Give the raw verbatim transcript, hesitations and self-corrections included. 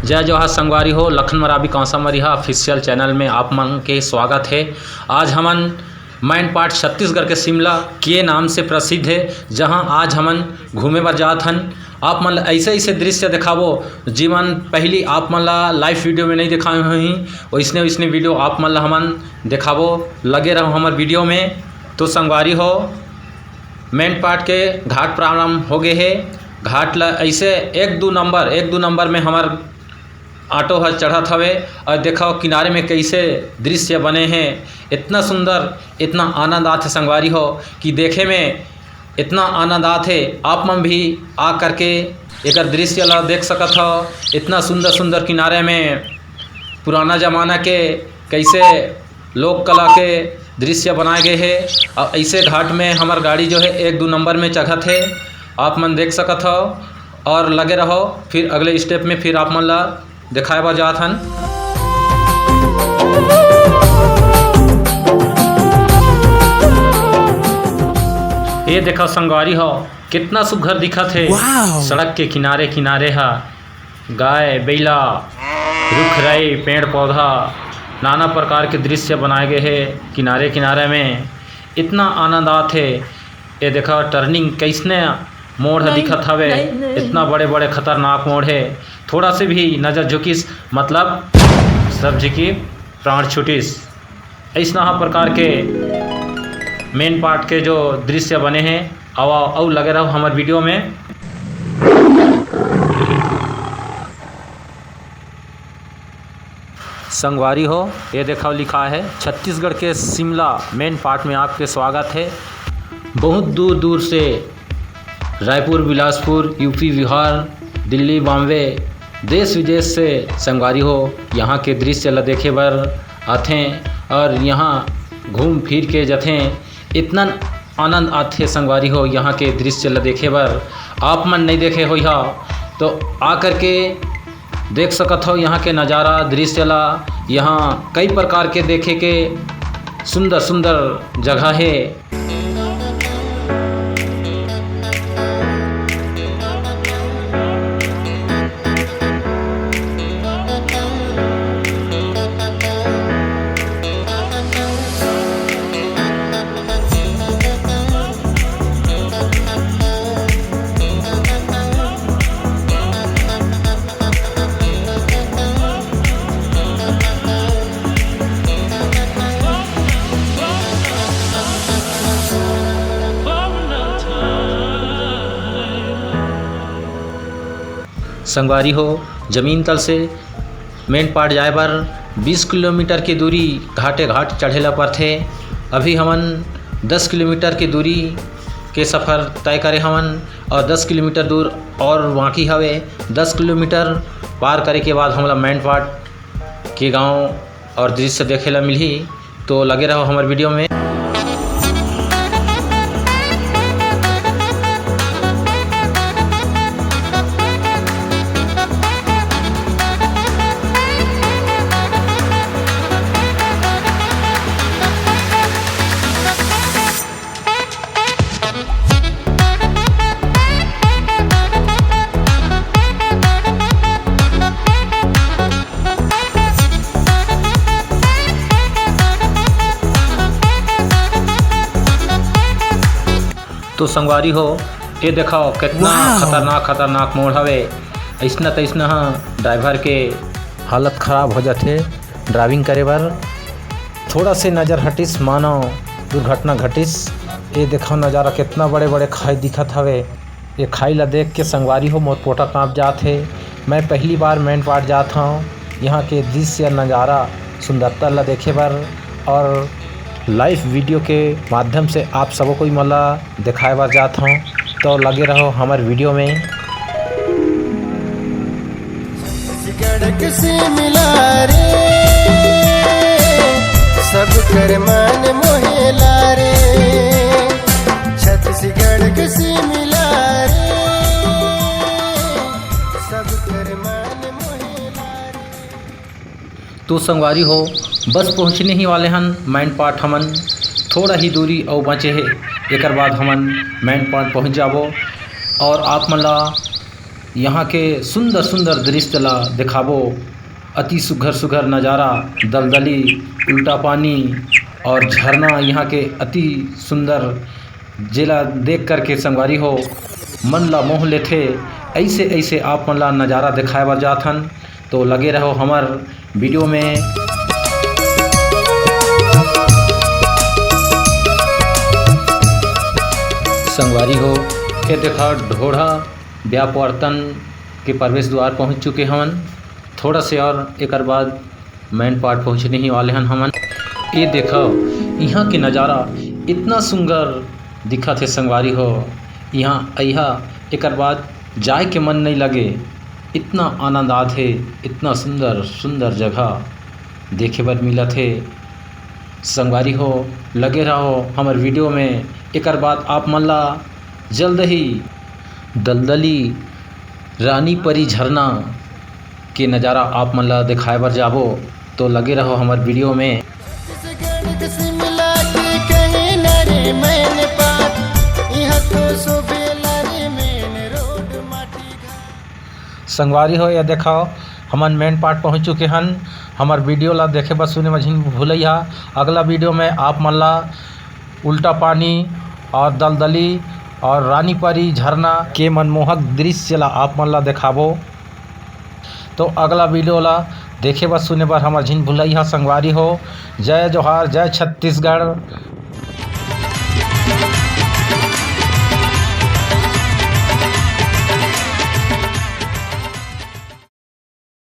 जय जोहार संगवारी हो, लखन मरावी कांसा मरीहा ऑफिशियल चैनल में आप मन के स्वागत है। आज हमन मैनपाट छत्तीसगढ़ के शिमला के नाम से प्रसिद्ध है, जहां आज हमन घूमे बर जात हन। आप मन ला ऐसे ऐसे दृश्य दिखाबो, जिमन पहली आप मन ला लाइव वीडियो में नहीं दिखाए होही, वैसने वैसने वीडियो आप मन ला हमन दिखाबो। लगे रहो हमर वीडियो में। तो संगवारी हो, मैनपाट के घाट प्रारंभ हो गए हे। घाट ला ऐसे एक दो नंबर, एक दो नंबर में हमर ऑटो ह चढ़त हवे। और देखो किनारे में कैसे दृश्य बने हैं, इतना सुंदर, इतना आनंद आथे संगवारी हो कि देखे में इतना आनंद आथे। आप मन भी आ करके एकर दृश्य ला देख सकत हो। इतना सुंदर सुंदर किनारे में पुराना जमाना के कैसे लोक कला के दृश्य बनाए गए हे। और ऐसे घाट में हमर गाड़ी जो है एक दो नंबर में चघत है, आप मन देख सकत हो। और लगे रहो, फिर अगले स्टेप में फिर आप मन ला दिखाए बर जात हन। ये देखो संगवारी हो, कितना सुघर दिखत है। वाओ! सड़क के किनारे किनारे हा गाय, बइला, रुख राई, पेड़ पौधा, नाना प्रकार के दृश्य बनाए गए हे किनारे किनारे में। इतना आनंद आत हे। ये देखा टर्निंग कैसने मोड़ ह नहीं, दिखत हवे। नहीं, नहीं। इतना बड़े बड़े खतरनाक मोड़ हे, थोड़ा से भी नजर झुकिस मतलब सब झिकी प्राण छुटिस। ऐसना ह प्रकार के मैनपाट के जो दृश्य बने हे। आवा अउ लगे रहो हमर वीडियो में। संगवारी हो, ये देखो लिखा है, छत्तीसगढ़ के शिमला मैनपाट में आपके स्वागत है। बहुत दूर दूर से रायपुर, बिलासपुर, यूपी, बिहार, दिल्ली, बॉम्बे, देश विदेश से संगवारी हो यहाँ के दृश्य ला देखे बर आथें और यहाँ घूम फिर के जथें। इतना आनंद आथे संगवारी हो यहाँ के दृश्य ला देखे बर। आप मन नहीं देखे होइहा तो आ करके देख सकत हो यहाँ के नज़ारा, दृश्य ला। यहाँ कई प्रकार के देखे के सुंदर सुंदर जगह हे। संगवारी हो, जमीन तल से मैनपाट जाए बर बीस किलोमीटर के दूरी घाटे घाट चढ़े ला पड़थे। अभी हमन दस किलोमीटर के दूरी के सफ़र तय करे हवन और दस किलोमीटर दूर और बाकी हवे। दस किलोमीटर पार करे के बाद हमला मैनपाट के गांव और दृश्य देखे ला मिलही। तो लगे रहो हमर वीडियो में। तो संगवारी हो, ये देखो कितना वाह! खतरनाक, खतरनाक मोड़ हवे। ऐसना तैसना ह ड्राइवर के हालत खराब हो जाथे ड्राइविंग करे बर। थोड़ा से नज़र हटिस, मानो दुर्घटना घटिस। ये देखो नज़ारा, कितना बड़े बड़े खाई दिखत हवे। ये खाई ला देख के संगवारी हो, मोर पोटा कांप जात हे। मैं पहली बार मैनपाट जात हव, यहाँ के दृश्य, नज़ारा, सुंदरता ला देखे बर और लाइव वीडियो के माध्यम से आप सबो कोई मन ला दिखाए बर जात हव। तो लगे रहो हमर वीडियो में। छत्तीसगढ़ के सिमला रे, सब कर मन मोहेला रे। छत्तीसगढ़ के सिमला रे, सब कर मन मोहेला रे। तो संगवारी हो, बस पहुँचने ही वाले हन मैनपाट। हमन थोड़ा ही दूरी अउ बचे हे, एकर बाद हमन मैनपाट पहुँच जाबो और आप मन ला यहाँ के सुंदर सुंदर दृश्य ला दिखाबो। अति सुघर सुघर नजारा, दलदली, उल्टा पानी और झरना यहाँ के अति सुंदर, जेला देख करके संगवारी हो मन ला मोह लेथे। ऐसे ऐसे आप मन ला नजारा दिखाए बर जात हन, तो लगे रहो हमर वीडियो में। संगवारी हो, ये देखा ढोढ़ा व्यापारतन के प्रवेश द्वार पहुंच चुके हवन। थोड़ा से और एकर बाद मेन पार्ट पहुंचने ही वाले हन हमन। ये देखो, यहाँ के नजारा इतना सुंदर दिखत हे संगवारी हो। यहाँ अइहा, एकर बाद जाए के मन नहीं लगे, इतना आनंद आत हे। इतना सुंदर सुंदर जगह देखे बर मिलत हे। संगवारी हो, लगे रहो हमर वीडियो में। एकर बाद आप मन ला जल्द ही दलदली रानी परी झरना के नजारा आप मन ला दिखाए बर जाबो, तो लगे रहो हमर वीडियो में। छत्तीसगढ़ के शिमला के कहीं ना रे मैन पाट, यहाँ तो सोबेला रे मेन रोड माटी घाट। संगवारी हो, ये देखो, हमन मेन पार्ट पहुँच चुके हन। हमर वीडियो ला देखे बर सुने बर झिन भूलैहा। अगला वीडियो में आप मन ला उल्टा पानी और दलदली और रानी परी झरना के मनमोहक दृश्य ला आप मन ला दिखाबो। तो अगला वीडियो ला देखे बर सुने बर हमर झिन भूलैहा संगवारी हो। जय जोहार, जय छत्तीसगढ़।